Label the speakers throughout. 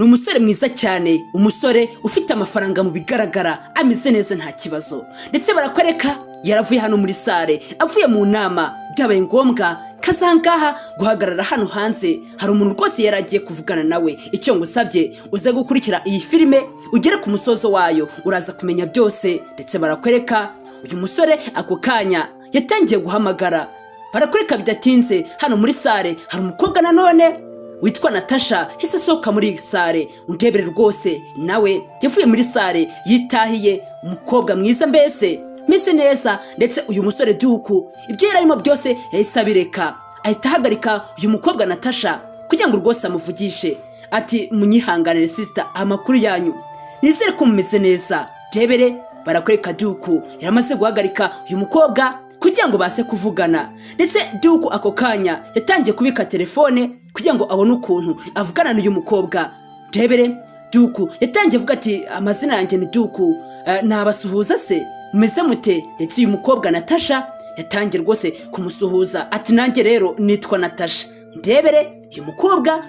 Speaker 1: Ni umusore mwiza cyane, umusore ufite amafaranga, mu bigaragara ameze neza, nta kibazo. Ndetse barakwereka yaravuye hano muri salle, avuye mu nama, byabaye ngombwa kazangaha guhagarara hano hanze. Hari umuntu rwose yari agiye kuvugana nawe. Icyo ngusabye, uze gukurikira iyi filime ugere ku musozo wayo, uraza kumenya byose. Ndetse barakwereka uyu musore ako kanya yatangiye guhamagara. Barakwereka bidatinze hano muri salle hari umukobwa nanone witwa Natasha, hise asohoka muri salle. Undebere rwose, nawe yavuye muri salle yitahiye, umukobwa mwiza mbese meze neza. Ndetse uyu musore Duku ibyo yari arimo byose yahise abireka, ahita ahagarika uyu mukobwa Natasha kugira ngo rwose amuvugishe, ati: "Munyihanganire sister, amakuru yanyu? Nizere ko mumeze neza." Rebere, barakwereka Duku yaramaze guhagarika uyu mukobwa kugira ngo baze kuvugana. Ndetse Duku ako kanya yatangiye kubika telefone kugira ngo abone ukuntu avugana n'uyu mukobwa. Rebere, Duku yatangiye avuga ati: "Amazina yanjye ni Duku, nabasuhuza se, mumeze mute?" Ndetse uyu mukobwa Natasha yatangiye rwose kumusuhuza, ati: "Nanjye rero nitwa Natasha." Ndebere, uyu mukobwa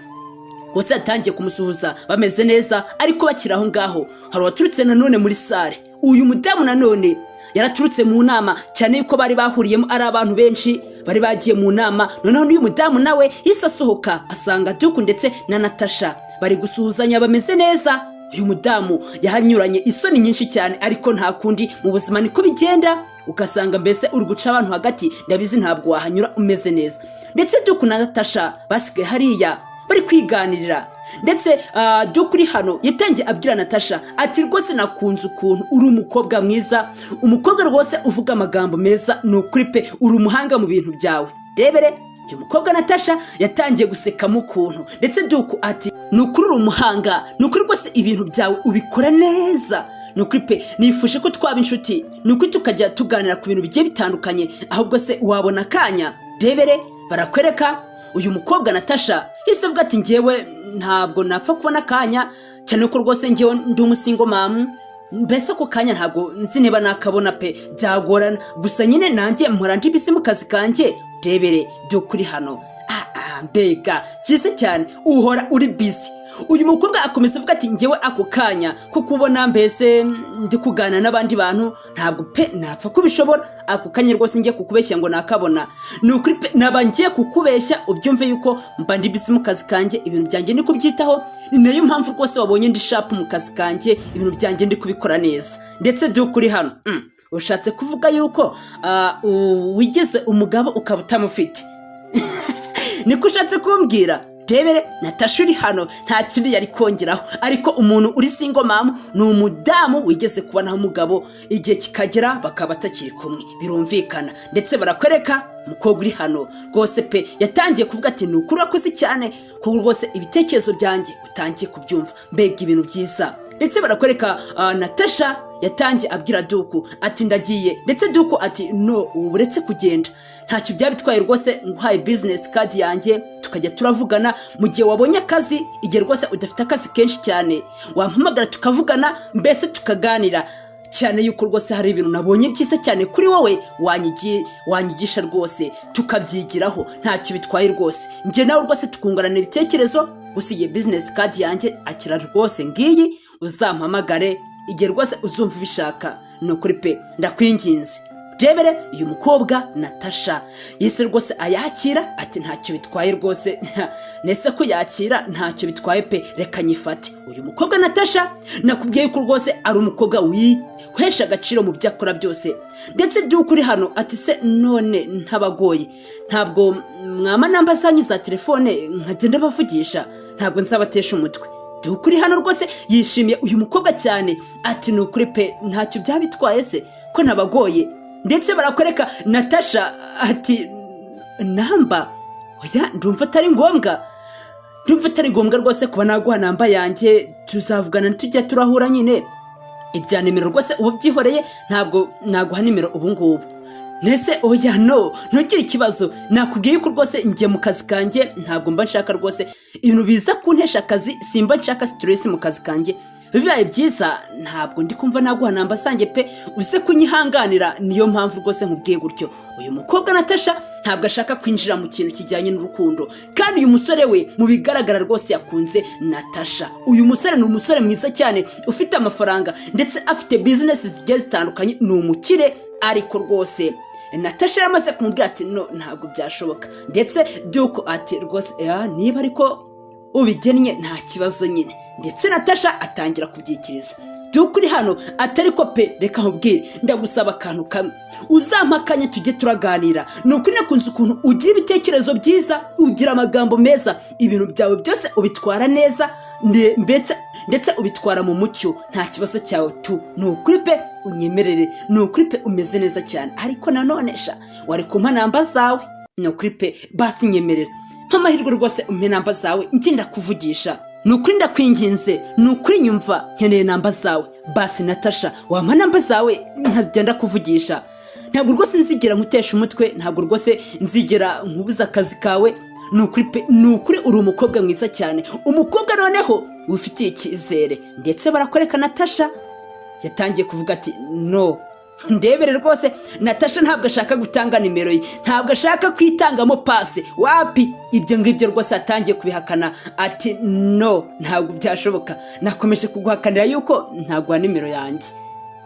Speaker 1: rwose yatangiye kumusuhuza bameze neza. Ariko bakiri aho ngaho, hari uwaturutse nanone muri salle. Uyu mudamu nanone yaraturutse mu nama, cyane yuko bari bahuriyemo ari abantu benshi bari bagiye mu nama. Noneho n'uyu mudamu nawe yahise asohoka, asanga Duku ndetse na Natasha bari gusuhuzanya bameze neza. Uyu mudamu yahanyuranye isoni nyinshi cyane, ariko nta kundi, mu buzima niko bigenda, ugasanga mbese uri guca abantu hagati. Ndabizi ntabwo wahanyura umeze neza. Ndetse Duku na Natasha basigaye hariya bari kwiganirira. Ndetse Duku uri hano yatangiye abwira Natasha ati: "Rwose nakunze ukuntu uri umukobwa mwiza, umukobwa rwose uvuga amagambo meza. Ni ukuri pe, uri umuhanga mu bintu byawe." Rebere, uyu mukobwa Natasha yatangiye gusekamo ukuntu. Ndetse Duku ati: "Ni ukuri uri umuhanga, ni ukuri rwose ibintu byawe ubikora neza. Ni ukuri pe, nifuje ko twaba inshuti, ni ukuri tukajya tuganira ku bintu bigiye bitandukanye. Ahubwo se wabona akanya?" Rebere, barakwereka uyu mukobwa Natasha yahise avuga ati: "Ngewe ntabwo napfa kubona akanya, cyane ko rwose ngewe ndi umu single mom. Mbese ako kanya ntabwo nzi niba nakabona pe, byagorana. Gusa nyine nanjye mpora ndi busy mu kazi kanjye." Rebere, uri hano, mbega byiza cyane, uhora uri busy. Uyu mukobwa akomeza avuga ati: "Ngewe ako kanya ko kubona mbese ndi kuganira n'abandi bantu ntabwo pe napfa kubishobora. Ako kanya rwose ngiye kukubeshya ngo nakabona, ni ukuri pe naba ngiye kukubeshya. Ubyumve yuko mba ndi busy mu kazi kanjye, ibintu byanjye ndi kubyitaho. Ni nayo mpamvu rwose wabonye ndi sharp mu kazi kanjye, ibintu byanjye ndi kubikora neza." Ndetse uri hano, ushatse kuvuga yuko wigeze umugabo ukaba utamufite? Niko ushatse kumbwira? Rebere, Natasha uri hano nta kindi yari kongeraho, ariko umuntu uri single mom ni umudamu wigeze kubonaho umugabo, igihe kikagera bakaba batakiri kumwe, birumvikana. Ndetse barakwereka umukobwa uri hano rwose pe yatangiye kuvuga ati: "Ni ukuri urakoze cyane kuko rwose ibitekerezo byanjye utangiye kubyumva, mbega ibintu byiza." Ndetse barakwereka Natasha yatangiye abwira Duku ati: "Ndagiye." Ndetse Duku ati: "No, ubu uretse kugenda ntacyo byaba bitwaye rwose nguhaye business card yanjye, tukajya turavugana mu gihe wabonye akazi. Igihe rwose udafite akazi kenshi cyane wampamagara tukavugana, mbese tukaganira, cyane yuko rwose hari ibintu nabonye byiza cyane kuri wowe wanyigisha rwose tukabyigiraho. Ntacyo bitwaye rwose, njye nawe rwose tukungurana ibitekerezo. Gusa iyi business card yanjye akira rwose ngiyi, uzampamagare igihe rwose uzumva ubishaka. Ni ukuri pe, ndakwinginze." Rebere, uyu mukobwa Natasha yise rwose ayakira, ati: "Ntacyo bitwaye rwose." Nese ko yakira ntacyo bitwaye pe, reka nyifate. Uyu mukobwa Natasha nakubwiye ko rwose ari umukobwa wihesha agaciro mu byo akora byose. Ndetse uri hano ati: "Se none ntabagoye, ntabwo mwama namba zanyu za telefone nkagenda bavugisha? Ntabwo nzabatesha umutwe." Uri hano rwose yishimiye uyu mukobwa cyane, ati: "Ni ukuri pe, ntacyo byaba bitwaye se ko ntabagoye?" Ndetse barakwereka Natasha ati: "Namba oya, ndumva atari ngombwa, ndumva atari ngombwa rwose kuba naguha namba yanjye. Tuzavugana tujya turahura nyine. Ibya nimero rwose ubu byihoreye, ntabwo naguha nimero ubu ngubu." Ndetse: "Oya, no, ntugire ikibazo. Nakubwiye ko rwose njye mu kazi kanjye ntabwo mba nshaka rwose ibintu biza kuntesha akazi. Simba nshaka stress mu kazi kanjye. Bibaye byiza, ntabwo ndi kumva naguha namba zanjye pe, uze kunyihanganira. Niyo mpamvu rwose nkubwiye gutyo. Uyu mukobwa Natasha ntabwo ashaka kwinjira mu kintu kijyanye n'urukundo, kandi uyu musore we mu bigaragara rwose yakunze Natasha. Uyu musore ni umusore mwiza cyane, ufite amafaranga, ndetse afite bizinesi zigiye zitandukanye, ni umukire. Ariko rwose Natasha yamaze kumubwira ati: "No, ntabwo byashoboka." Ndetse Duke ati: "Rwose niba ariko ubigennye, nta kibazo nyine." Ndetse Natasha atangira kubyikiriza. Duke uri hano atari ko pe, reka nkubwire, ndagusaba akantu kamwe: uzampa akanya tujye turaganira. Ni ukuri nakunze ukuntu ugira ibitekerezo byiza, ugira amagambo meza, ibintu byawe byose ubitwara neza, ndetse ubitwara mu mucyo, nta kibazo cyawe tu. Ni ukuri pe, unyemerere, ni ukuri pe, umeze neza cyane. Ariko nanone sha, wari kumpa namba zawe. Ni ukuri pe, basi nyemerera nk'amahirwe rwose umpe namba zawe njye ndakuvugisha. Ni ukuri ndakwinginze, ni ukuri nyumva nkeneye namba zawe. Basi Natasha, wampa namba zawe nkagenda kuvugisha? Ntabwo rwose nzigera nkutesha umutwe, ntabwo rwose nzigera nkubuza akazi kawe. Ni ukuri pe, ni ukuri uri umukobwa mwiza cyane, umukobwa noneho wifitiye icyizere. Ndetse barakwereka Natasha yatangiye kuvuga ati: "No, ndebere rwose." Natasha ntabwo ashaka gutanga nimero ye, ntabwo ashaka kwitangamo pasi, wapi. Ibyo ngibyo rwose yatangiye kubihakana ati: "No, ntabwo byashoboka. Nakomeje kuguhakanira yuko ntaguha nimero yanjye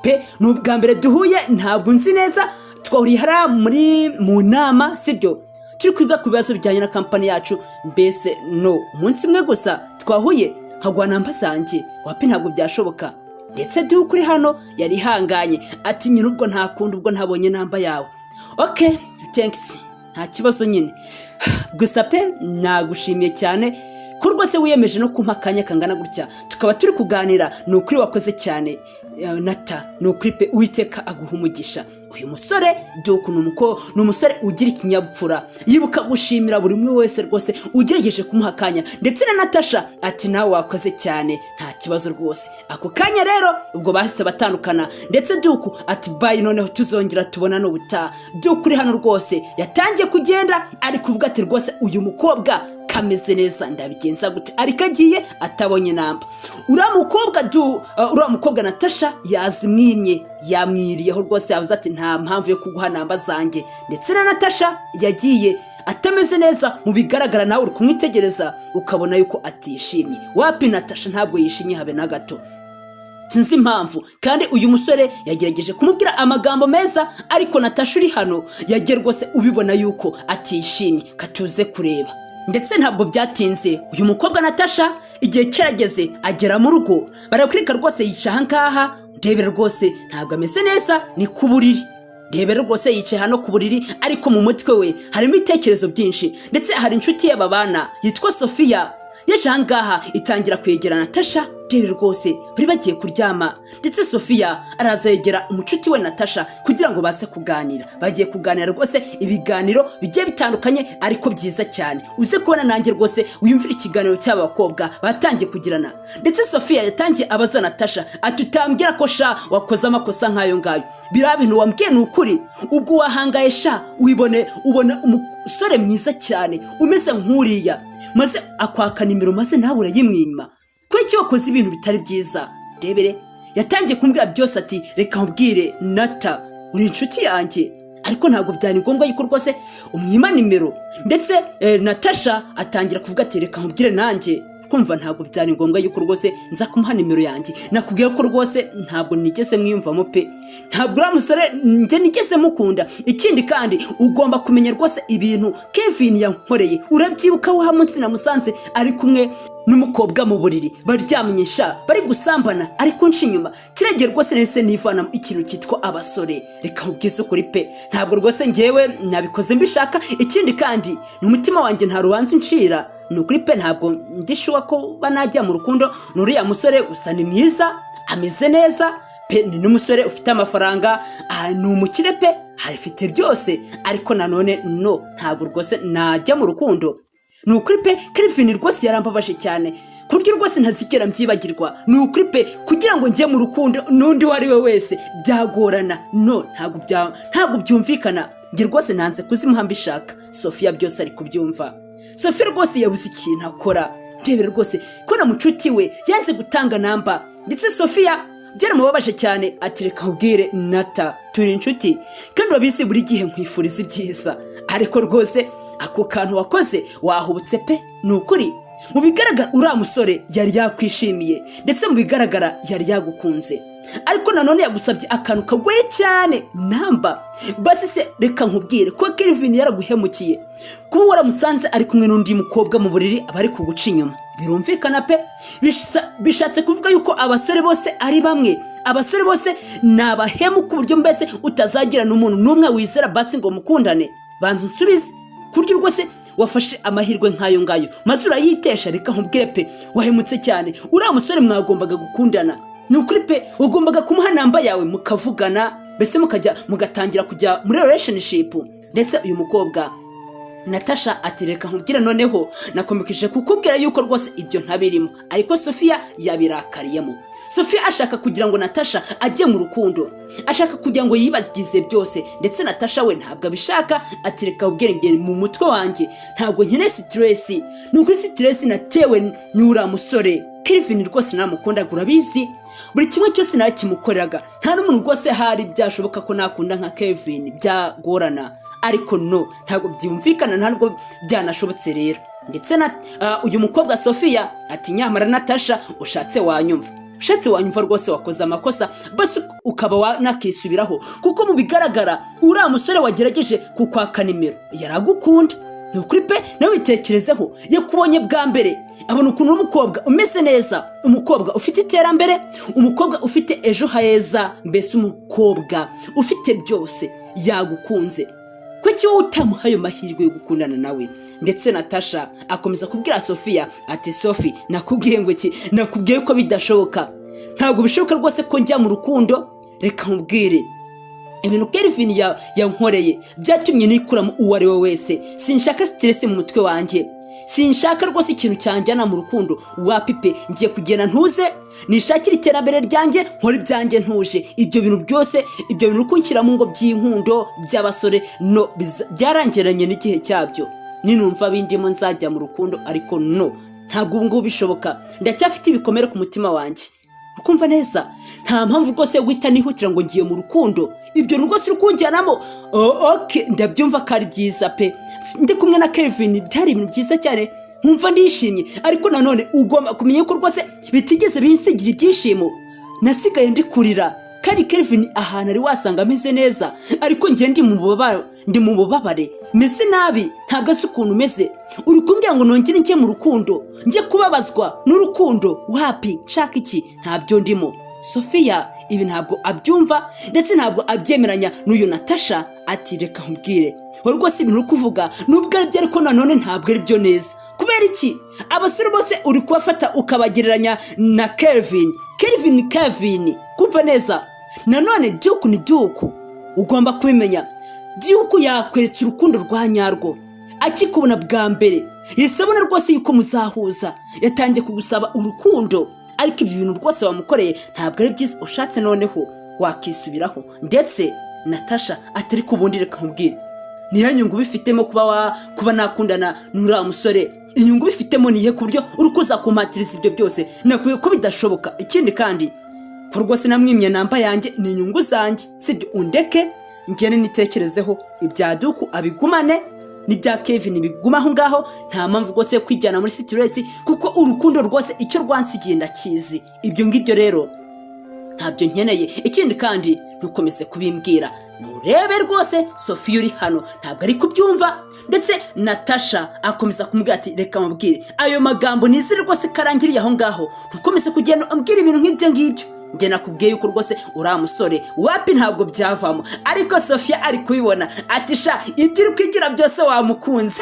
Speaker 1: pe. Ni ubwa mbere duhuye, ntabwo nzi neza, twahuriye hariya muri mu nama, sibyo? Turi kwiga ku bibazo bijyanye na kampani yacu. Mbese no umunsi umwe gusa twahuye nkaguha namba zanjye? Wapi, ntabwo byashoboka." Ndetse Duke uri hano yari ihanganye ati: "Nyine ubwo nta kundi, ubwo ntabonye namba yawe. Okay, thanks, nta kibazo nyine. Gusa pe, nagushimiye cyane ko rwose wiyemeje no kumpa akanya kangana gutya tukaba turi kuganira. Ni ukuri wakoze cyane, Nata, ni ukuri pe, Uwiteka aguha umugisha." Uyu musore Duke ni umusore ugira ikinyabupfura, yibuka gushimira buri umwe wese rwose ugerageje kumuha akanya. Ndetse na Natasha ati: "Nawe wakoze cyane, nta kibazo rwose." Ako kanya rero ubwo bahise batandukana, ndetse Duke ati: "Bye, noneho tuzongera tubonane ubutaha." Duke uri hano rwose yatangiye kugenda ari kuvuga ati: "Rwose uyu mukobwa kameze neza, ndabigenza gute?" Ariko agiye atabonye namba. Uriya mukobwa Natasha yazimwimye, yamwiriyeho rwose, yavuze ati: "Nta mpamvu yo kuguha namba zanjye." Ndetse na Natasha yagiye atameze neza. Mu bigaragara nawe uri kumwitegereza ukabona yuko atishimye. Wapi, Natasha ntabwo yishimye habe na gato, sinzi impamvu. Kandi uyu musore yagerageje kumubwira amagambo meza, ariko Natasha uri hano yagiye rwose ubibona yuko atishimye. Katuze kureba. Ndetse ntabwo byatinze, uyu mukobwa Natasha igihe kirageze agera mu rugo. Barakwereka rwose yicaye ahangaha. Ndebera rwose ntabwo ameze neza, ni ku buriri. Ndebera rwose yicaye hano ku buriri, ariko mu mutwe we harimo ibitekerezo byinshi. Ndetse hari inshuti ye babana yitwa Sofiya yaje ahangaha, itangira kwegera Natasha. Ndebera rwose bari bagiye kuryama, ndetse Sofiya araza yegera umucuti we Natasha kugira ngo baze kuganira. Bagiye kuganira rwose ibiganiro bigiye bitandukanye ariko byiza cyane. Uze kubona nanjye rwose wiyumvira ikiganiro cy'aba bakobwa batangiye kugirana. Ndetse Sofiya yatangiye abaza Natasha ati: "Utambwira ko sha wakoze amakosa nk'ayo ngayo? Biriya bintu wambwiye ni ukuri? Ubwo wahangaye sha, wibone ubona umusore mwiza cyane umeze nk'uriya, maze akwaka nimero, maze nawe urayimwima. Kuki wakoze ibintu bitari byiza?" Rebere yatangiye kumbwira byose ati: "Reka nkubwire Nata, uri inshuti yanjye, ariko ntabwo byari ngombwa yuko rwose umwima nimero." Ndetse Natasha atangira kuvuga ati: "Reka nkubwire nanjye, kumva ntabwo byari ngombwa yuko rwose nza kumuha nimero yanjye. Nakubwiye ko rwose ntabwo nigeze mwiyumvamo pe, ntabwo uriya musore njye nigeze mukunda. Ikindi kandi ugomba kumenya rwose ibintu Kevin yankoreye. Urabyibuka wa munsi namusanze ari kumwe n'umukobwa mu buriri, baryamye sha, bari gusambana, ariko nca inyuma? Kiregeye rwose nahise nivanamo ikintu cyitwa abasore. Reka nkubwize ukuri pe, ntabwo rwose ngewe nabikoze mbishaka. Ikindi kandi ni umutima wanjye, nta rubanza uncira. Ni ukuri pe, ntabwo ndi sure ko banajya mu rukundo n'uriya musore. Gusa ni mwiza, ameze neza pe, ni n'umusore ufite amafaranga, ni umukire pe, afite byose. Ariko nanone no, ntabwo rwose najya mu rukundo. Ni ukuri pe, Kevin rwose yarambabaje cyane ku buryo rwose ntazigera mbyibagirwa. Ni ukuri pe, kugira ngo njye mu rukundo n'undi uwo ari we wese byagorana. No, ntabwo byumvikana. Njye rwose nanze kuzimuha mbishaka." Sofiya byose ari kubyumva. Sofiya rwose yabuze ikintu akora. Ndebera rwose ko na mucuti we yanze gutanga namba. Ndetse Sofiya byaramubabaje cyane, ati: "Reka nkubwire Nata, turi inshuti kandi urabizi, buri gihe nkwifuriza ibyiza, ariko rwose ako kantu wakoze wahubutse pe. Ni ukuri, mu bigaragara uriya musore yari yakwishimiye, ndetse mu bigaragara yari yagukunze, ariko nanone yagusabye akantu kagoye cyane, namba. Basi se reka nkubwire ko Kelvin yaraguhemukiye, kuba waramusanze ari kumwe n'undi mukobwa mu buriri, aba ari kuguca inyuma, birumvikana pe. Bishatse kuvuga yuko abasore bose ari bamwe, abasore bose ni abahemu, ku buryo mbese utazagira n'umuntu n'umwe wizera basi ngo mukundane? Banza unsubize. Ku buryo rwose wafashe amahirwe nk'ayo ngayo maze urayitesha. Reka nkubwire pe, wahemutse cyane. Uriya musore mwagombaga gukundana, ni ukuri pe. Ugombaga kumuha namba yawe mukavugana, mbese mukajya mugatangira kujya muri relationship." Ndetse uyu mukobwa Natasha ati: "Reka nkubwire noneho, nakomekije kukubwira yuko rwose ibyo ntabirimo." Ariko Sofiya yabirakariyemo. Sofiya ashaka kugira ngo Natasha ajye mu rukundo, ashaka kugira ngo yibagize byose, ndetse Natasha we ntabwo abishaka, ati: "Reka ubwire, ngeri mu mutwe wanjye ntabwo nkeneye stress. Ni ukuri, stress natewe n'uriya musore Kelvin, rwose namukundaga, urabizi, buri kimwe cyose nakimukoreraga. Nta n'umuntu rwose hari byashoboka ko nakunda nka Kevin, byagorana, ariko no ntabwo byumvikana, ntabwo byanashobotse rero." Ndetse na uyu mukobwa Sofiya ati: "Nyamara Natasha, ushatse wanyumva, ushatse wanyumva rwose, wakoze amakosa, basi ukaba wanakisubiraho, kuko mu bigaragara uriya musore wagerageje kukwaka nimero yaragukunda. Ni ukuri pe, nawe bitekerezeho. Yakubonye bwa mbere, abona ukuntu uri umukobwa umeze neza, umukobwa ufite iterambere, umukobwa ufite ejo heza, mbese umukobwa ufite byose, yagukunze. Kuki wowe utamuha ayo mahirwe yo gukundana nawe?" Ndetse Natasha akomeza kubwira Sofiya ati: "Sofi, nakubwiye ngo iki? Nakubwiye ko bidashoboka. Ntabwo bishoboka rwose ko njya mu rukundo. Reka nkubwire, ibintu Kelvin yankoreye byatumye nikuramo uwo ari we wese. Sinshaka stress mu mutwe wanjye, sinshaka rwose ikintu cyanjyana mu rukundo, wapi pe. Ngiye kugenda ntuze, nishakire iterambere ryanjye, nkore ibyanjye ntuje. Ibyo bintu byose, ibyo bintu kunshyiramo ngo by'inkundo by'abasore, no byarangiranye n'igihe cyabyo. Ninumva bindimo nzajya mu rukundo, ariko no ntabwo ubu ngubu bishoboka. Ndacyafite ibikomere ku mutima wanjye, ukumva neza. Nta mpamvu rwose yo guhita nihutira ngo ngiye mu rukundo. Ibyo rwose uri kunjyanamo, okay, ndabyumva ko ari byiza pe. Ndi kumwe na Kevin byari ibintu byiza cyane, nkumva ndishimye, ariko nanone ugomba kumenya ko rwose bitigeze binsigira ibyishimo. Nasigaye ndi kurira, kandi Kevin ahantu ari wasanga ameze neza, ariko njye ndi mu bubabare, ndi mu bubabare, meze nabi, ntabwo azi ukuntu umeze. Uri kumbwira ngo nongere njye mu rukundo, njye kubabazwa n'urukundo? Wapi, nshaka iki? Ntabyo ndimo." Sofiya ibi ntabwo abyumva, ndetse ntabwo abyemeranya n'uyu Natasha, ati: "Reka nkubwire, wowe rwose ibintu uri kuvuga nubwo ari byo, ariko nanone ntabwo ari byo neza. Kubera iki abasore bose uri kubafata ukabagereranya na Kelvin? Kelvin, Kelvin, kumva neza. Nanone Duke ni Duke, ugomba kubimenya. Duke yakweretse urukundo rwa nyarwo akikubona bwa mbere, yahise abona rwose yuko muzahuza, yatangiye kugusaba urukundo, ariko ibi bintu rwose wamukoreye ntabwo ari byiza. Ushatse noneho wakisubiraho." Ndetse Natasha atari ku bundi: "Reka nkubwire, niyo nyungu ubifitemo kuba nakundana n'uriya musore? Inyungu ubifitemo nihe, ku buryo uri kuza kumpatiriza ibyo byose? Nakwiye ko bidashoboka. Ikindi kandi, ko rwose namwimye namba yanjye ni inyungu zanjye, sibyo? Undeke ngene nitekerezeho. Ibya Duku abigumane, n'ibya Kevin biguma aho ngaho. Nta mpamvu rwose yo kwijyana muri stress, kuko urukundo rwose icyo rwansigiye ndakizi. Ibyo ngibyo rero ntabyo nkeneye. Ikindi kandi, ntukomeze kubimbwira." Nurebe rwose Sofiya uri hano ntabwo ari kubyumva. Ndetse Natasha akomeza kumubwira ati: "Reka mubwire, ayo magambo nizere rwose karangiriye aho ngaho. Ntukomeze kugenda umbwira ibintu nk'ibyo ngibyo. Njye nakubwiye yuko rwose uriya musore wapi, ntabwo byavamo." Ariko Sofiya ari kubibona, ati: "Sha, ibyo uri kwigira byose wamukunze,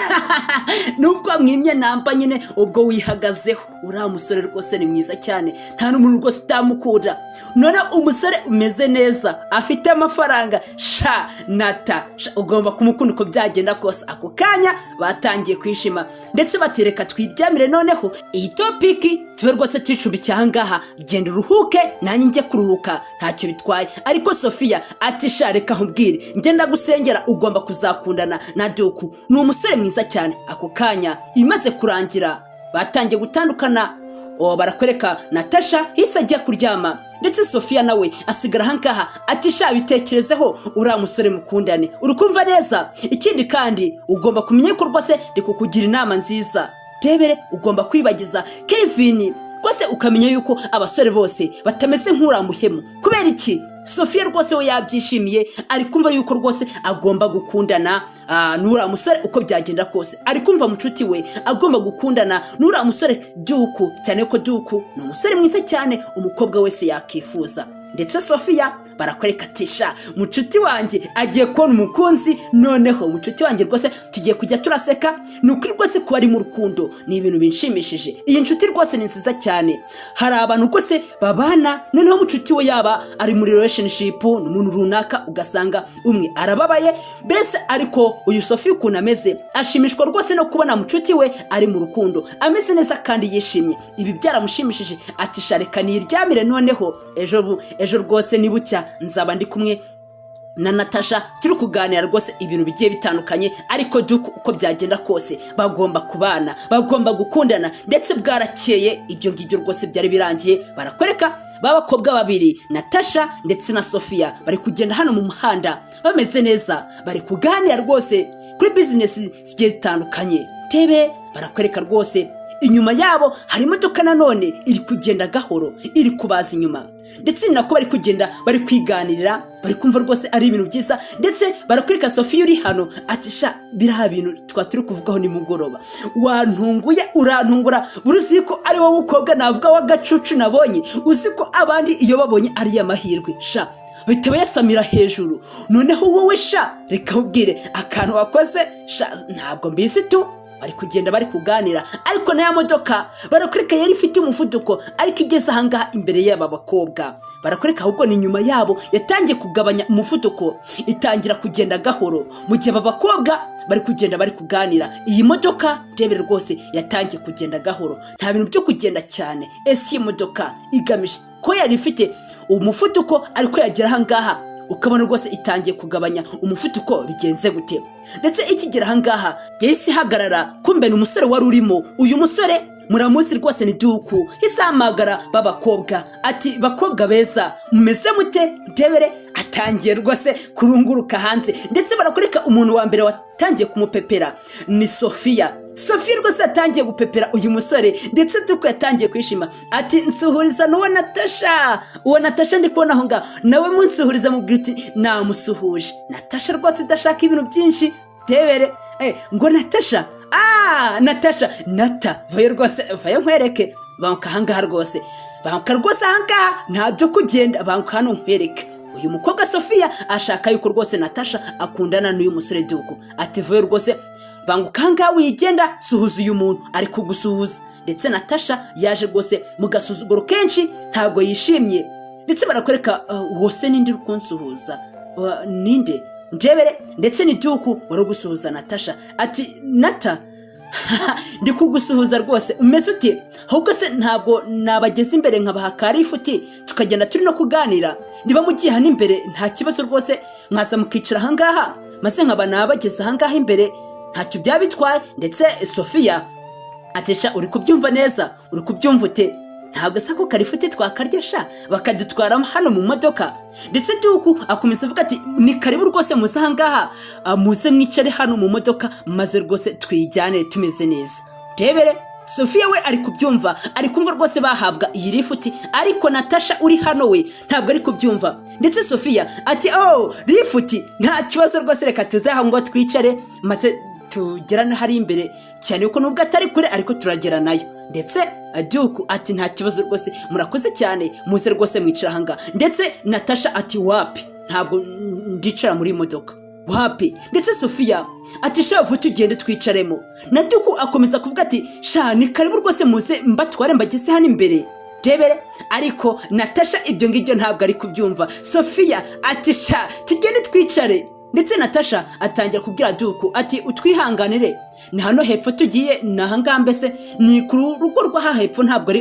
Speaker 1: nubwo mwimye namba nyine, ubwo wihagazeho. Uriya musore rwose ni mwiza cyane, nta n'umuntu rwose utamukunda. None umusore umeze neza, afite amafaranga, sha Nata, sha, ugomba kumukunda uko byagenda kose." Ako kanya batangiye kwishima, ndetse batereka twiryamire noneho iyi topic tube rwose tuyicumbikiye aha ngaha. Genda uruhuke, nanjye njye kuruhuka, ntacyo bitwaye. Ariko Sofiya ati: "Sha, reka nkubwire, ngenda gusengera, ugomba kuzakundana na Duku, ni umusore mwiza cyane." Ako kanya imaze kurangira batangiye gutandukana. Barakwereka Natasha hise ajya kuryama, ndetse Sofiya nawe asigara ahangaha ati: "Sha, bitekerezeho, uriya musore mukundane, uri kumva neza? Ikindi kandi ugomba kumenya ko rwose ndi kukugira inama nziza. Rebere, ugomba kwibagiza Kevin rwose, ukamenya yuko abasore bose batameze nk'uriya muhemu." Kubera iki? Sofiya rwose we yabyishimiye, ari kumva yuko rwose agomba gukundana n'uriya musore uko byagenda kose. Ari kumva mucuti we agomba gukundana n'uriya musore Duku, cyane ko Duku ni umusore mwiza cyane umukobwa wese yakifuza. Ndetse Sofiya barakwereka ati: "Sha, mucuti wanjye agiye kubona umukunzi. Noneho mucuti wanjye rwose tugiye kujya turaseka. Ni ukuri rwose kuba ari mu rukundo ni ibintu binshimishije. Iyi nshuti rwose ni nziza cyane." Hari abantu rwose babana, noneho mucuti we yaba ari muri relationship n'umuntu runaka, ugasanga umwe arababaye mbese. Ariko uyu Sofiya ukuntu ameze, ashimishwa rwose no kubona mucuti we ari mu rukundo, ameze neza kandi yishimye. Ibi byaramushimishije, ati: "Sha, reka niryamire, noneho ejo rwose ni bucya nzaba ndi kumwe na Natasha, turi kuganira rwose ibintu bigiye bitandukanye. Ariko Duku uko byagenda kose bagomba kubana, bagomba gukundana." Ndetse bwarakeye, ibyo ngibyo rwose byari birangiye. Barakwereka ba bakobwa babiri, Natasha ndetse na Sofiya, bari kugenda hano mu muhanda bameze neza, bari kuganira rwose kuri bizinesi zigiye zitandukanye. Tebe, barakwereka rwose inyuma yabo hari imodoka nanone iri kugenda gahoro, iri kubaza inyuma. Ndetse ni nako bari kugenda, bari kwiganirira, bari kumva rwose ari ibintu byiza. Ndetse barakwereka Sofiya uri hano ati: "Sha, biriya bintu twa turi kuvugaho nimugoroba, wantunguye, urantungura. Buri uzi ko ari wowe mukobwa navuga w'agacucu nabonye. Uzi ko abandi iyo babonye ari amahirwe, sha, bahita bayasamira hejuru. Noneho wowe, sha, reka ubwire akantu wakoze, sha, ntabwo mbizi tu." Bari kugenda, bari kuganira, ariko na ya modoka barakwereka yari ifite umuvuduko, ariko igeze ahangaha imbere y'aba bakobwa, barakwereka ahubwo ni nyuma yabo, yatangiye kugabanya umuvuduko, itangira kugenda gahoro. Mu gihe aba bakobwa bari kugenda, bari kuganira, iyi modoka, ndebere rwose, yatangiye kugenda gahoro, nta bintu byo kugenda cyane. Ese iyi modoka igamije ko yari ifite umuvuduko, ariko yagera ahangaha ukabona rwose itangiye kugabanya umuvuduko, bigenze gute? Ndetse ikigera ahangaha yahise ihagarara. Kumbe ni umusore wari urimo. Uyu musore muramuzi rwose, ni Duku. Isamagara b'abakobwa ati: "Bakobwa beza, mumeze mute?" Ndebere, atangiye rwose kurunguruka hanze. Ndetse barakwereka umuntu wa mbere watangiye kumupepera ni Sofiya. Sofiya rwose yatangiye gupepera uyu musore, ndetse Duku yatangiye kwishima ati: "Nsuhuriza n'uwo Natasha, uwo Natasha ndi kubona aho ngaho, nawe munsuhuriza, mubwira uti namusuhuje." Natasha rwose idashaka ibintu byinshi. Tebere, ngo Natasha, Natasha, Nata, vayo rwose, vayo nkwereke, banguka ahangaha rwose, banguka rwose ahangaha, nta byo kugenda, banguka hano nkwereke. Uyu mukobwa Sofiya ashaka yuko rwose Natasha akundana n'uyu musore Duku, ati: "Vayo rwose, banguka ahangaha, wigenda, suhuza uyu muntu ari kugusuhuza." Ndetse Natasha yaje rwose mu gasuzuguro kenshi, ntabwo yishimye. Ndetse barakwereka wose: "Ninde uri kunsuhuza? Ninde?" Njebere, ndetse ni Duku wari gusuhuza Natasha, ati: "Nata, ndi kugusuhuza rwose, umeze ute? Ahubwo se ntabwo nabageze imbere nkabaha ka lifuti, tukagenda turi no kuganira? Niba mugiye hano imbere nta kibazo rwose, mwaza mukicara ahangaha, maze nkaba nabageze ahangaha imbere, ntacyo byaba bitwaye." Ndetse Sofiya ati: "Sha, uri kubyumva neza? Uri kubyumva ute? Ntabwo asa ko karifuti twakarya, sha, bakadutwara hano mu modoka?" Ndetse Duku akomeza avuga ati: "Ni karibu rwose, muze ahangaha, muze mwicare hano mu modoka, maze rwose twijyane tumeze neza." Rebere, Sofiya we ari kubyumva, ari kumva rwose bahabwa iyi lifuti, ariko Natasha uri hano we ntabwo ari kubyumva. Ndetse Sofiya ati: "Oh, lifuti nta kibazo rwose, reka tuze aho ngo twicare, maze tugerane hari imbere cyane, kuko nubwo atari kure ariko turagera nayo." Ndetse Duku ati: "Nta kibazo rwose, murakoze cyane, muze rwose mwicara ahangaha." Ndetse Natasha ati: "Wapi, ntabwo ndicara muri iyi modoka, wapi." Ndetse Sofiya ati: "Sha, vuba tugende twicaremo." Na Duku akomeza kuvuga ati: "Sha, ni karibu rwose, muze mbatware mbageze hano imbere." Rebere, ariko Natasha ibyo ngibyo ntabwo ari kubyumva. Sofiya ati: "Sha, tugende twicare." Ndetse Natasha atangira kubwira Duku ati: "Utwihanganire, ni hano hepfo tugiye, ni ahangaha, mbese ni ku rugo rw'aha hepfo, ntabwo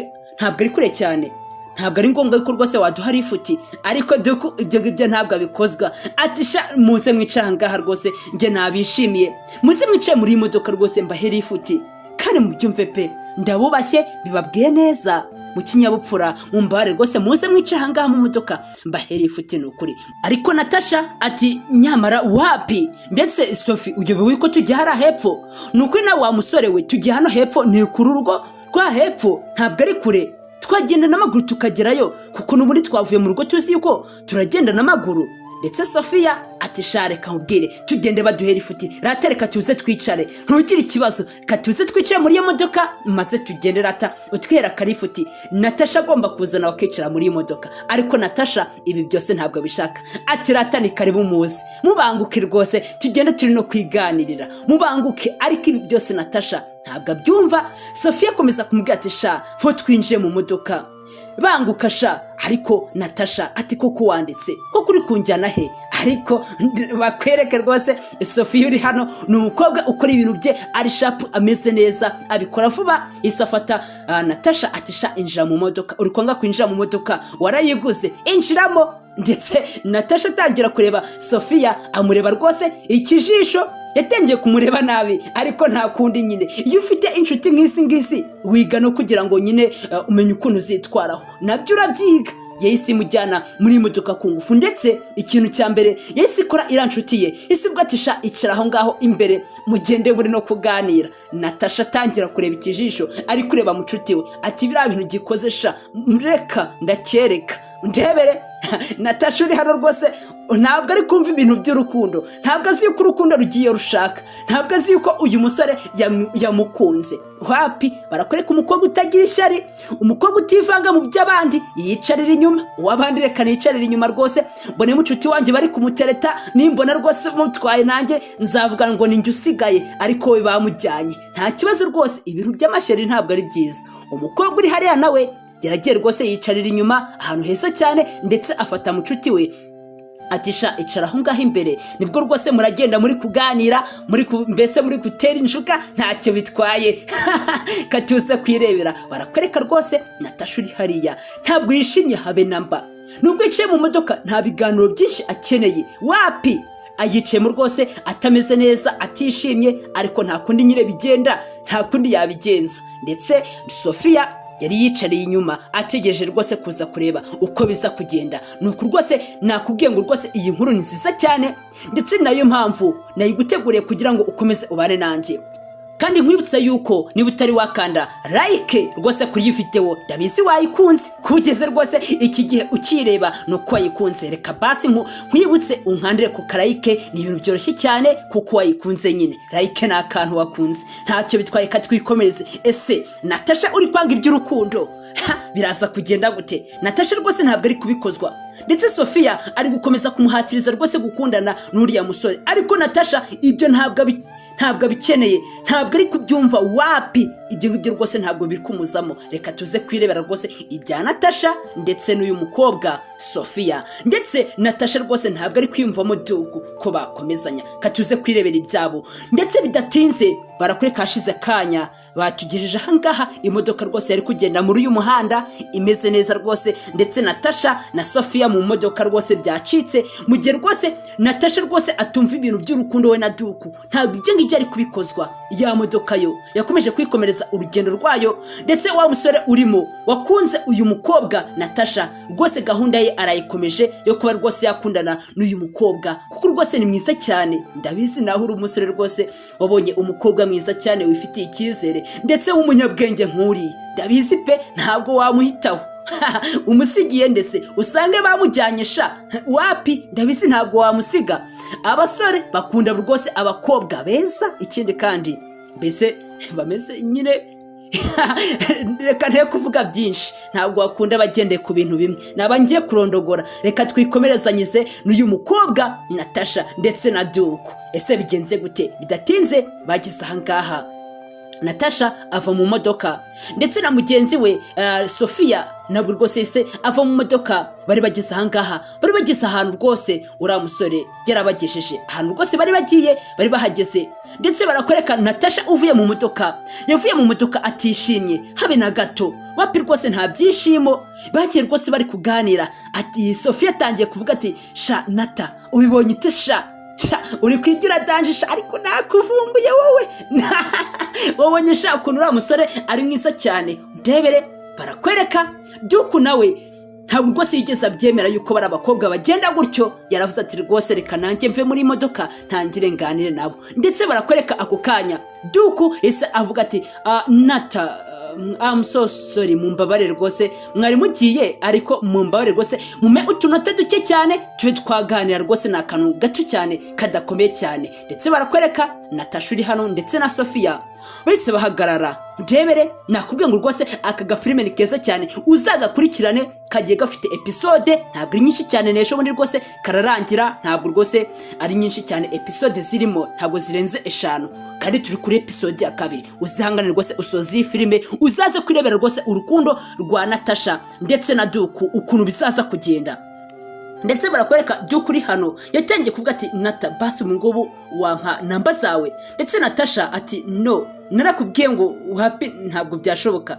Speaker 1: ari kure cyane, ntabwo ari ngombwa ko rwose waduha lifuti." Ariko Duku ibyo ngibyo ntabwo abikozwa, ati: "Sha, muze mwicara ahangaha rwose, njye nabishimiye, muze mwicare muri iyi modoka rwose, mbahe lifuti." Kandi Kandi mubyumve pe, ndabubashye, bibabwiye neza mu kinyabupfura, mumbare rwose muze mwice ahangaha mu modoka mbahere ifuti, ni ukuri. Ariko Natasha ati: "Nyamara wapi." Ndetse Sofi, uyobewe ko tujya hariya hepfo? Ni ukuri nawe wa musore we, tujya hano hepfo, ni kuri urugo rwa hepfo, ntabwo ari kure, twagenda n'amaguru tukagerayo, kuko n'ubundi twavuye mu rugo tuzi yuko turagenda n'amaguru. Ndetse Sofiya ati: "Sha, reka nkubwire, tugende baduhera ifuti rata, reka tuze twicare, ntugire ikibazo, reka tuze twicare muri iyo modoka maze tugende rata, utwera akarifuti." Natasha agomba kuzana bakicara muri iyo modoka, ariko Natasha ibi byose ntabwo abishaka. Ati: "Rata, ni karibu, muze mubanguke rwose, tugende turi no kwiganirira, mubanguke." Ariko ibi byose Natasha ntabwo abyumva. Sofiya akomeza kumubwira ati: "Sha, fo twinjiye mu modoka, banguka sha." Ariko Natasha ati: "Koko wanditse koko, uri kunjyana he?" Ariko bakwereke rwose, Sofiya uri hano ni umukobwa ukora ibintu bye ari sharp, ameze neza, abikora vuba. Isi afata Natasha ati: "Sha, injira mu modoka, uri kwanga kwinjira mu modoka, warayiguze, injiramo." Ndetse Natasha atangira kureba Sofiya, amureba rwose ikijisho, yatangiye kumureba nabi, ariko nta kundi nyine, iyo ufite inshuti nk'isi ngisi wiga no kugira ngo nyine umenye ukuntu uzitwaraho, nabyo urabyiga. Yahise imujyana muri modoka ku ngufu. Ndetse ikintu cya mbere yahise ikora iriya nshuti ye, isi ubwo ati: "Sha, icara aho ngaho imbere, mugende muri no kuganira." Natasha atangira kureba ikijisho, ari kureba mucuti we, ati: "Biriya bintu gikoze sha, reka ndacyereka ndebere." Natasha uri hano rwose ntabwo ari kumva ibintu by'urukundo, ntabwo azi yuko urukundo rugiye rushaka, ntabwo azi yuko uyu musore yamukunze, wapi. Barakwereka umukobwa utagira ishyari, umukobwa utivanga mu by'abandi, yiyicarira inyuma. Uw'abandi reka niyicarira inyuma rwose, mbone mucuti wanjye bari kumutereta, nimbona rwose mutwaye nanjye nzavuga ngo ninjye usigaye, ariko we bamujyanye, nta kibazo rwose. Ibintu by'amashyari ntabwo ari byiza. Umukobwa uri hariya nawe yaragiye rwose yicarira inyuma ahantu heza cyane, ndetse afata mucuti we ati: "Sha, icara aho ngaho imbere, nibwo rwose muragenda muri kuganira, muri mbese muri gutera inshuka, ntacyo bitwaye, katuze kwirebera." Barakwereka rwose Natasha uri hariya ntabwo yishimye habe na mba. Nubwo yicaye mu modoka, nta biganiro byinshi akeneye, wapi, ayicayemo rwose atameze neza, atishimye, ariko nta kundi nyine bigenda, nta kundi yabigenza. Ndetse Sofiya yari yicariye inyuma ategereje rwose kuza kureba uko biza kugenda. Ni uku rwose nakubwiye ngo rwose iyi nkuru ni nziza cyane, ndetse nayo mpamvu nayiguteguriye kugira ngo ukomeze ubane nanjye. Kandi nkwibutsa yuko niba utari wakanda like rwose kuri iyi videwo, ndabizi wayikunze, kugeze rwose iki gihe ukireba ni uko wayikunze. Reka basi nkwibutse unkandire ku ka like, ni ibintu byoroshye cyane kuko wayikunze nyine. Like ni akantu wakunze, ntacyo bitwaye. Katwikomereze. Ese Natasha uri kwanga iby'urukundo, ha, biraza kugenda gute? Natasha rwose ntabwo ari kubikozwa, ndetse Sofiya ari gukomeza kumuhatiriza rwose gukundana n'uriya musore, ariko Natasha ibyo ntabwo abikeneye, ntabwo ari kubyumva, wapi. Ibyo ngibyo rwose ntabwo biri kumuzamo. Reka tuze kwirebera rwose ibya Natasha ndetse n'uyu mukobwa Sofiya. Ndetse Natasha rwose ntabwo ari kwiyumvamo duku ko bakomezanya. Katuze kwirebera ibyabo. Ndetse bidatinze barakwereka hashize akanya, batugejeje ahangaha, imodoka rwose yari kugenda muri uyu muhanda imeze neza rwose, ndetse Natasha na Sofiya mu modoka rwose byacitse. Mu gihe rwose Natasha rwose atumva ibintu by'urukundo we na duku, ntabwo ibyo ngibyo ari kubikozwa. Ya modoka yo yakomeje kwikomereza urugendo rwayo, ndetse wa musore urimo wakunze uyu mukobwa Natasha rwose gahunda ye arayikomeje yo kuba rwose yakundana n'uyu mukobwa, kuko rwose ni mwiza cyane. Ndabizi nawe uri umusore rwose wabonye umukobwa mwiza cyane, wifitiye icyizere, ndetse w'umunyabwenge nk'uri, ndabizi pe, ntabwo wamuhitaho umusigiye, ndetse usange bamujyanye sha, wapi, ndabizi ntabwo wamusiga. Abasore bakunda rwose abakobwa beza, ikindi kandi mbese bameze nyine, reka nte kuvuga byinshi, ntabwo wakunda abagendeye ku bintu bimwe, naba ngiye kurondogora. Reka twikomerezanyize n'uyu mukobwa Natasha ndetse na duku. Ese bigenze gute? Bidatinze bageze ahangaha, Natasha ava mu modoka, ndetse na mugenzi we Sofiya ntabwo rwose yahise ava mu modoka. Bari bageze ahangaha, bari bageze ahantu rwose uriya musore yarabagejeje, ahantu rwose bari bagiye bari bahageze. Ndetse barakwereka Natasha uvuye mu modoka, yavuye mu modoka atishimye habe na gato, wapi rwose, nta byishimo. Bagiye rwose bari kuganira, ati Sofiya atangiye kuvuga ati: "Sha Nata, ubibonye ute sha? Sha, uri kwigira danger sha, ariko nakuvumbuye wowe. Wowe nyisha ukuntu uriya musore ari mwiza cyane. Ndebere, barakwereka Duku nawe ntabwo rwose yigeze abyemera yuko bari abakobwa bagenda gutyo. Yaravuze ati: "Rwose reka nanjye mve muri modoka, ntangire nganire nabo." Ndetse barakwereka ako kanya Duku ese avuga ati: "Nata, I'm so sorry, mumbabarire rwose, mwari mugiye, ariko mumbabarire rwose, mume utunota duke cyane tube twaganira rwose, ni akantu gato cyane kadakomeye cyane." Ndetse barakwereka Natasha uri hano ndetse na Sofia bose bahagarara. Ndebere, nakubwiye ngo rwose aka gafilime ni keza cyane, uzagakurikirane. Kagiye gafite episode ntabwo ari nyinshi cyane, n'ejo bundi rwose kararangira. Ntabwo rwose ari nyinshi cyane, episode zirimo ntabwo zirenze 5, kandi turi kuri episode ya 2. Uzihangane rwose usoze iyi filime, uzaze kwirebera rwose urukundo rwa Natasha ndetse na Duku ukuntu bizaza kugenda. Ndetse barakwereka by'ukuri hano yatangiye kuvuga ati: "Nata, basi ubu ngubu wampa namba zawe?" Ndetse Natasha ati: "No, narakubwiye ngo wapi, ntabwo byashoboka."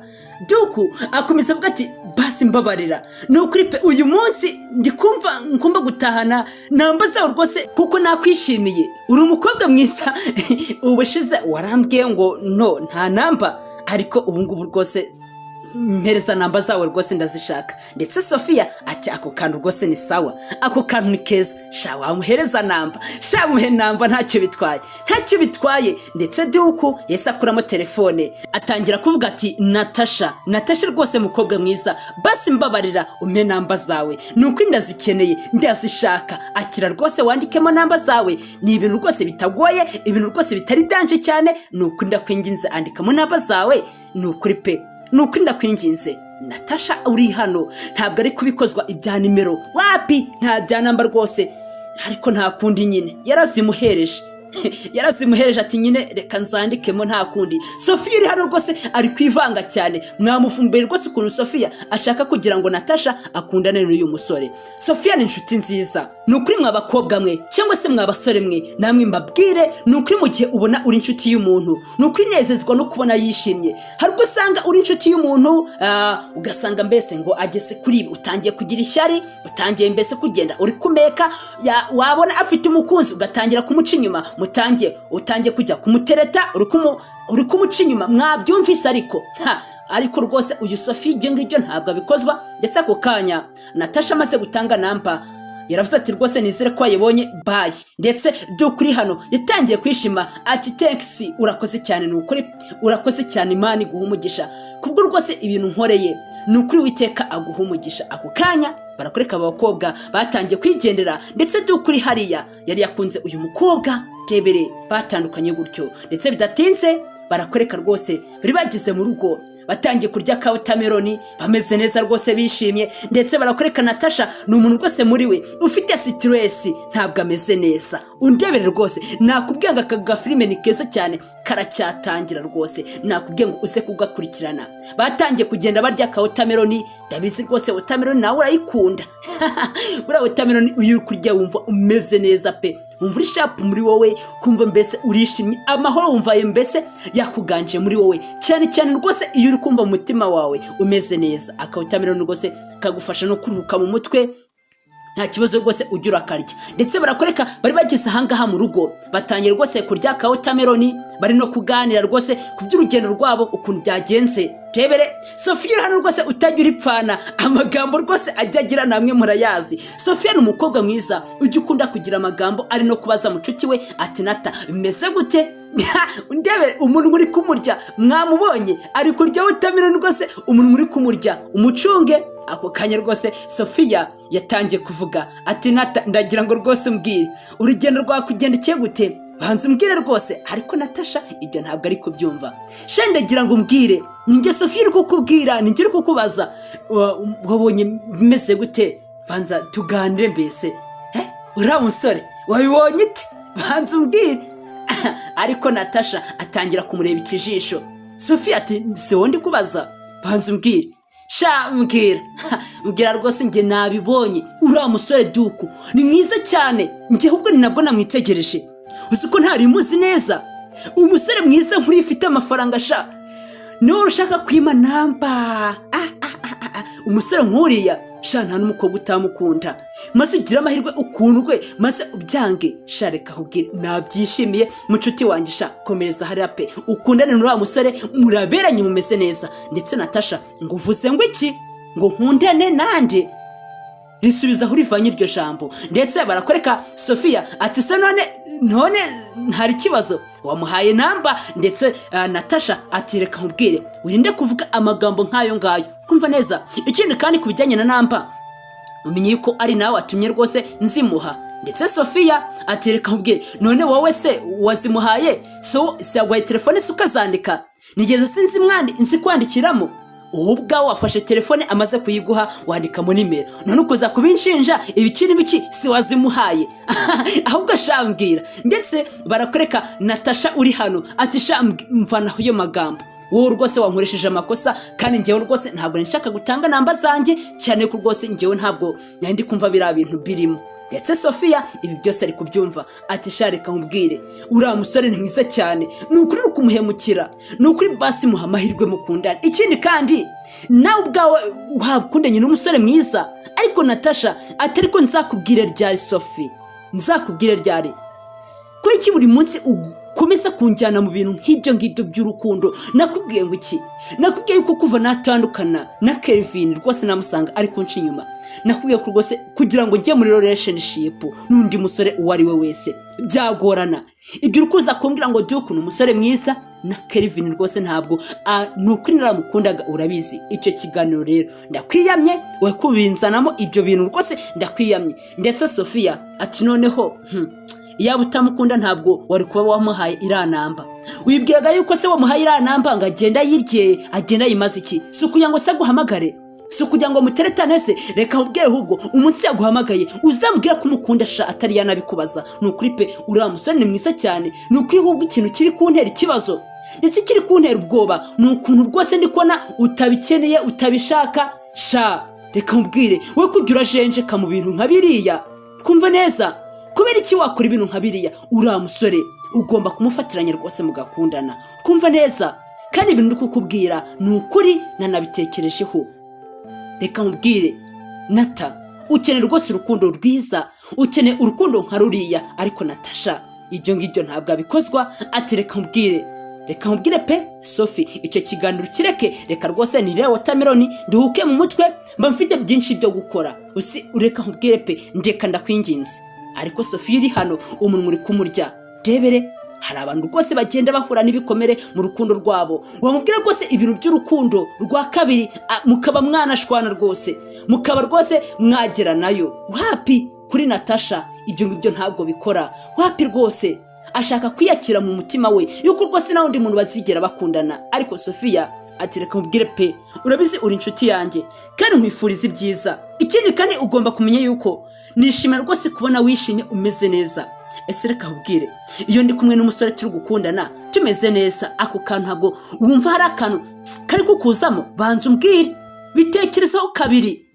Speaker 1: Duku akomeza avuga ati: "Basi mbabarira, ni ukuri pe, uyu munsi ndi kumva ngomba gutahana namba zawe rwose, kuko nakwishimiye, uri umukobwa mwiza. Ubushize warambwiye ngo no, nta namba, ariko ubu ngubu rwose mpereza namba zawe rwose, ndazishaka." Ndetse Sofia ati: "Ako kantu rwose ni sawa, ako kantu ni keza sha, wamuhereza namba sha, muhe namba, ntacyo bitwaye, ntacyo bitwaye." Ndetse Duku yahise akuramo telefone, atangira kuvuga ati: "Natasha, Natasha rwose, mukobwa mwiza, basi mbabarira umpe namba zawe, ni ukuri ndazikeneye, ndazishaka. Akira rwose wandikemo namba zawe, ni ibintu rwose bitagoye, ibintu rwose bitari danger cyane. Ni ukuri ndakwinginze, andikamo namba zawe, ni ukuri pe, ni ukuri ndakwinginze." Natasha uri hano ntabwo ari kubikozwa ibya nimero, wapi, nta bya namba rwose, ariko nta kundi nyine yarazimuhereje, yarazimuhereje, ati: "Nyine reka nzandikemo, nta kundi." Sofiya uri hano rwose ari kwivanga cyane. Mwamufumbuye rwose ukuntu Sofiya ashaka kugira ngo Natasha akundane n'uyu musore. Sofiya ni inshuti nziza. Ni ukuri mwa bakobwa mwe cyangwa se mwa basore mwe, namwe mbabwire, ni ukuri mu gihe ubona uri inshuti y'umuntu, ni ukuri nezezwa no kubona yishimye. Hari ubwo usanga uri inshuti y'umuntu, ugasanga mbese ngo ageze kuri ibi, utangiye kugira ishyari, utangiye mbese kugenda uri kumeka. Wabona afite umukunzi ugatangira kumuca inyuma, mutangiye utangiye kujya kumutereta, uri kumuca inyuma. Mwabyumvise? Ariko ha, ariko rwose uyu Sophie ibyo ngibyo ntabwo abikozwa. Ndetse ako kanya Natasha amaze gutanga namba, yaravuze ati: "Rwose nizere ko wayibonye, bye." Ndetse Dukuri hano yatangiye kwishima ati: "Thanks, urakoze cyane, ni ukuri urakoze cyane, Imana iguha umugisha kubwo rwose ibintu nkoreye, ni ukuri Witeka aguha umugisha." Ako kanya barakwereka abakobwa batangiye kwigendera. Ndetse Dukuri hariya yari yakunze uyu mukobwa, tebere batandukanye gutyo. Ndetse bidatinze barakwereka rwose bari bageze mu rugo, batangiye kurya ka watermelon, bameze neza rwose, bishimye. Ndetse barakwereka Natasha ni umuntu rwose muri we ufite stress, ntabwo ameze neza. Undebere rwose, nakubwiye ngo aka gafilime ni keza cyane, karacyatangira rwose, nakubwiye ngo uze kugakurikirana. Batangiye kugenda barya ka watermelon. Ndabizi rwose watermelon nawe urayikunda. Buriya watermelon iyo uri kurya wumva umeze neza pe, wumva uri sharp muri wowe, kumva mbese urishimye, amahoro wumva ayo mbese yakuganje muri wowe, cyane cyane rwose iyo uri kumva mu mutima wawe umeze neza. Aka watermelon rwose kagufasha no kuruhuka mu mutwe, nta kibazo rwose ujya urakarya. Ndetse barakwereka bari bageze ahangaha mu rugo, batangira rwose kurya ka watermelon, bari no kuganira rwose ku by'urugendo rwabo ukuntu byagenze. Rebere Sofiya uri hano rwose utajya uripfana amagambo rwose ajya agira, namwe murayazi. Sofiya ni umukobwa mwiza ujya ukunda kugira amagambo, ari no kubaza mucuti we ati: "Nata, bimeze gute?" Ndebe umuntu uri kumurya, mwamubonye ari kurya watermelon rwose, umuntu uri kumurya umucunge. Ako kanya rwose Sofiya yatangiye kuvuga ati: "Nata, ndagira ngo rwose umbwire urugendo rwakugendekeye gute, banza umbwire rwose." Ariko Natasha ibyo ntabwo ari kubyumva. "Sha, ndagira ngo umbwire, ninjye Sofiya uri kukubwira, ninjye uri kukubaza, wabonye bimeze gute? Banza tuganire mbese. Uriya musore wabibonye ute? Banza umbwire." Ariko Natasha atangira kumureba ikijisho. Sofiya ati: "Si wowe ndi kubaza, banza umbwire sha, mbwira, mbwira rwose. Njye nabibonye, uriya musore Duku ni mwiza cyane. Njye ahubwo ni nabwo namwitegereje, uzi ko ntari muzi neza? Umusore mwiza nk'uriya ufite amafaranga sha, niwe ushaka kwima namba? Ah, ah, ah, ah, ah. Umusore nk'uriya sha, nta n'umukobwa utamukunda. Maze ugire amahirwe ukundwe, maze ubyange. Sha, reka nkubwire, nabyishimiye mucuti wanjye. Sha, komereza hariya pe, ukundane n'uriya musore, muraberanye, mumeze neza. Ndetse Natasha ngo: "Uvuze ngo iki? Ngo nkundane nande?" Risubiza aho urivanye iryo jambo. Ndetse barakwereka Sofiya ati: "Se none hari ikibazo wamuhaye namba?" Ndetse Natasha ati: "Reka nkubwire, wirinde kuvuga amagambo nk'ayo ngayo, kumva neza. Ikindi kandi, ku bijyanye na namba, umenye yuko ari nawe watumye rwose nzimuha." Ndetse Sofiya ati: "Reka nkubwire, none wowe se wazimuhaye? So yaguhaye telefone se ukazandika? Nigeze sinzi mwandi nzi kwandikiramo? Wowe ubwawe wafashe telefone amaze kuyiguha, wandikamo nimero, none ukuza kubinshinja ibiki n'ibiki? Si wazimuhaye ahubwo? Shambwira." Ndetse barakwereka Natasha uri hano ati: "Sha, mvanaho iyo magambo. Wowe rwose wankoresheje amakosa, kandi njyewe rwose ntabwo nshaka gutanga namba zanjye, cyane ko rwose njyewe ntabwo nari ndi kumva biriya bintu birimo." Ndetse Sofiya ibi byose ari kubyumva ati: "Sha, reka nkubwire, uriya musore ni mwiza cyane, ni ukuri uri kumuhemukira. Ni ukuri basi muha amahirwe mukundane. Ikindi kandi, nawe ubwawe wakundanye n'umusore mwiza." Ariko Natasha ati: "Ariko nzakubwire ryari, Sofi? Nzakubwire ryari? Kubera iki buri munsi ukomeza kunjyana mu bintu nk'ibyo ngibyo by'urukundo? Nakubwiye ngo iki? Nakubwiye yuko kuva natandukana na Kelvin rwose namusanga ari kunca inyuma. Nakubwiye ko rwose kugira ngo njye muri relationship n'undi musore uwo ari we wese byagorana. Ibyo uri kuza kumbwira ngo Duke ni umusore mwiza na Kelvin rwose ntabwo ni ukuri naramukundaga, urabizi. Icyo kiganiro rero ndakwiyamye, we kubinzanamo ibyo bintu rwose ndakwiyamye." Ndetse Sofiya ati: "Noneho iyaba utamukunda ntabwo wari kuba wamuhaye iriya namba. Wibwiraga yuko se wamuhaye iriya namba ngo agenda ayirye, agenda ayimaze iki? Si ukugira ngo se aguhamagare? Si ukugira ngo muteretane se? Reka ubwire, ahubwo umunsi yaguhamagaye uzamubwira ko umukunda sha, atari yanabikubaza. Ni ukuri pe, uriya musore ni mwiza cyane, ni ukuri. Ahubwo ikintu kiri kuntera ikibazo, ndetse kiri kuntera ubwoba, ni ukuntu rwose ndi kubona utabikeneye, utabishaka. Sha, reka nkubwire, we kujya urajenjeka mu bintu nka biriya, twumva neza. Kubera iki wakora ibintu nka biriya? Uriya musore ugomba kumufatiranya rwose mugakundana, twumva neza. Kandi ibintu ndi kukubwira ni ukuri, nanabitekerejeho. Reka nkubwire Nata, ukeneye rwose urukundo rwiza, ukeneye urukundo nka ruriya." Ariko Natasha ibyo ngibyo ntabwo abikozwa. Ati: "Reka nkubwire, reka nkubwire pe Sofi, icyo kiganiro kireke. Reka rwose nirebe watermelon nduhuke mu mutwe, mba mfite byinshi byo gukora usi. Reka nkubwire pe, ndeka ndakwinginze." Ariko Sofi iri hano umunwa uri kumurya. Rebere, hari abantu rwose bagenda bahura n'ibikomere mu rukundo rwabo. Wamubwira rwose ibintu by'urukundo rwa kabiri, mukaba mwanashwana rwose, mukaba rwose mwagera nayo. Wapi, kuri Natasha ibyo ngibyo ntabwo bikora, wapi rwose. Ashaka kwiyakira mu mutima we yuko rwose nta wundi muntu bazigera bakundana. Ariko Sofiya ati: "Reka nkubwire pe, urabizi uri inshuti yanjye kandi nkwifuriza ibyiza. Ikindi kandi, ugomba kumenya yuko nishimira rwose kubona wishimye, umeze neza. Ese reka nkubwire, iyo ndi kumwe n'umusore turi gukundana tumeze neza, ako kantu ntabwo wumva hari akantu kari kukuzamo? Banza umbwire, bitekerezaho kabiri.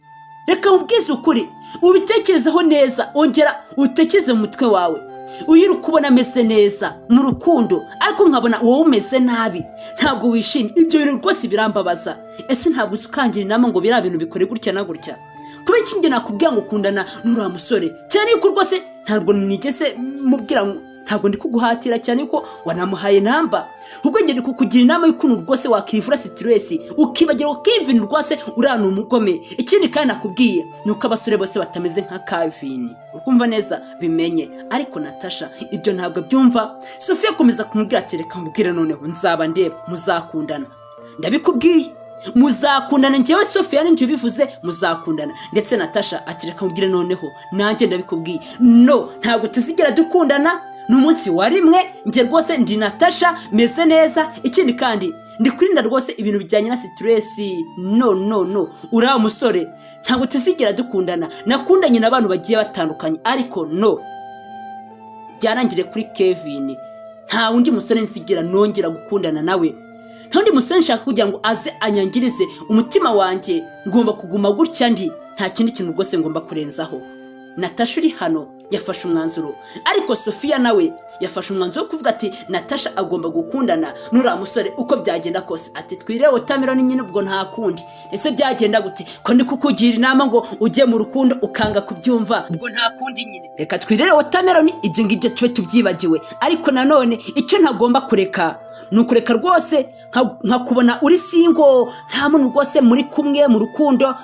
Speaker 1: Reka nkubwize ukuri, ubitekerezeho neza, ongera utekereze mu mutwe wawe. Uyu uri kubona ameze neza mu rukundo, ariko nkabona wowe umeze nabi, ntabwo wishimye, ibyo bintu rwose birambabaza. Ese ntabwo uzi ukangira inama ngo biriya bintu bikore gutya na gutya? Kubera iki njye nakubwira ngo ukundana n'uriya musore, cyane yuko rwose ntabwo nigeze mubwira ngo, ntabwo ndi kuguhatira, cyane yuko wanamuhaye namba? Ubwo njye ndi kukugira inama y'ukuntu rwose wakivura stress, ukibagirwa Kevin. Rwose uriya ni umugome. Ikindi kandi nakubwiye ni uko abasore bose batameze nka Kevin, ukumva neza, bimenye." Ariko Natasha ibyo ntabwo abyumva. Sofiya akomeza kumubwira ati: "Reka nkubwire noneho, nzaba ndeba muzakundana. Ndabikubwiye, muzakundana. Njyewe Sofiya ninjye ubivuze, muzakundana." Ndetse Natasha ati: "Reka nkubwire noneho, nanjye ndabikubwiye, no ntabwo tuzigera dukundana ni umunsi wa rimwe. Njye rwose ndi Natasha, meze neza. Ikindi kandi, ndi kwirinda rwose ibintu bijyanye na stress. No, no, no, uriya musore ntabwo tuzigera dukundana. Nakundanye n'abantu bagiye batandukanye, ariko no byarangiriye kuri Kevin. Nta wundi musore nzigera nongera gukundana nawe. Nta wundi musore nshaka kugira ngo aze anyangirize umutima wanjye. Ngomba kuguma gutya ndi, nta kindi kintu rwose ngomba kurenzaho." Natasha uri hano Yafashe umwanzuro, ariko Sofiya nawe yafashe umwanzuro wo kuvuga ati: "Natasha agomba gukundana n'uriya musore uko byagenda kose." Ati: "Twire watermelon nyine, ubwo nta kundi." Ese byagenda gute ko ndi kukugira inama ngo ujye mu rukundo ukanga kubyumva? Ubwo nta kundi nyine, reka twirire watermelon, ibyo ngibyo tube tubyibagiwe. Ariko nanone icyo ntagomba kureka ni ukureka rwose nkakubona uri single, nta muntu rwose muri kumwe mu rukundo,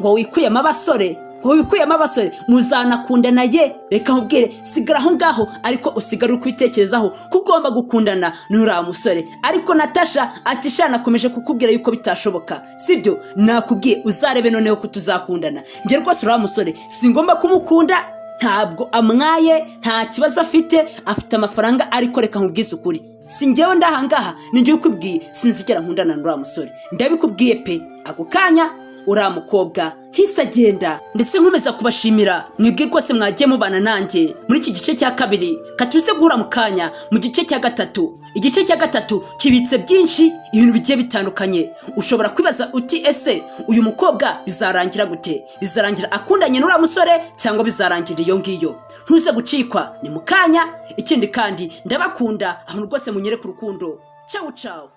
Speaker 1: ngo wikuyemo abasore, ngo wikuyemo abasore muzanakundana. Ye, reka nkubwire, sigara aho ngaho, ariko usigare uri kubitekerezaho ko ugomba gukundana n'uriya musore. Ariko Natasha ati: "Sha, nakomeje kukubwira yuko bitashoboka, sibyo? Nakubwiye, uzarebe noneho ko tuzakundana. Njye rwose uriya musore singomba kumukunda. Ntabwo amwaye, nta kibazo afite, afite amafaranga, ariko reka nkubwize ukuri, si njyewe ndahangaha, ni njyewe ukubwiye, sinzigera nkundana n'uriya musore, ndabikubwiye pe." Ako kanya uriya mukobwa hise agenda. Ndetse nkomeza kubashimira mwebwe rwose mwagiye mubana nanjye muri iki gice cya kabiri. Katuze guhura mu kanya mu gice cya gatatu. Igice cya gatatu kibitse byinshi, ibintu bigiye bitandukanye. Ushobora kwibaza uti: "Ese uyu mukobwa bizarangira gute? Bizarangira akundanye n'uriya musore cyangwa bizarangira iyo ngiyo?" Ntuze gucikwa, ni mu kanya. Ikindi kandi ndabakunda, abantu rwose munyereke urukundo. Cawu cawu.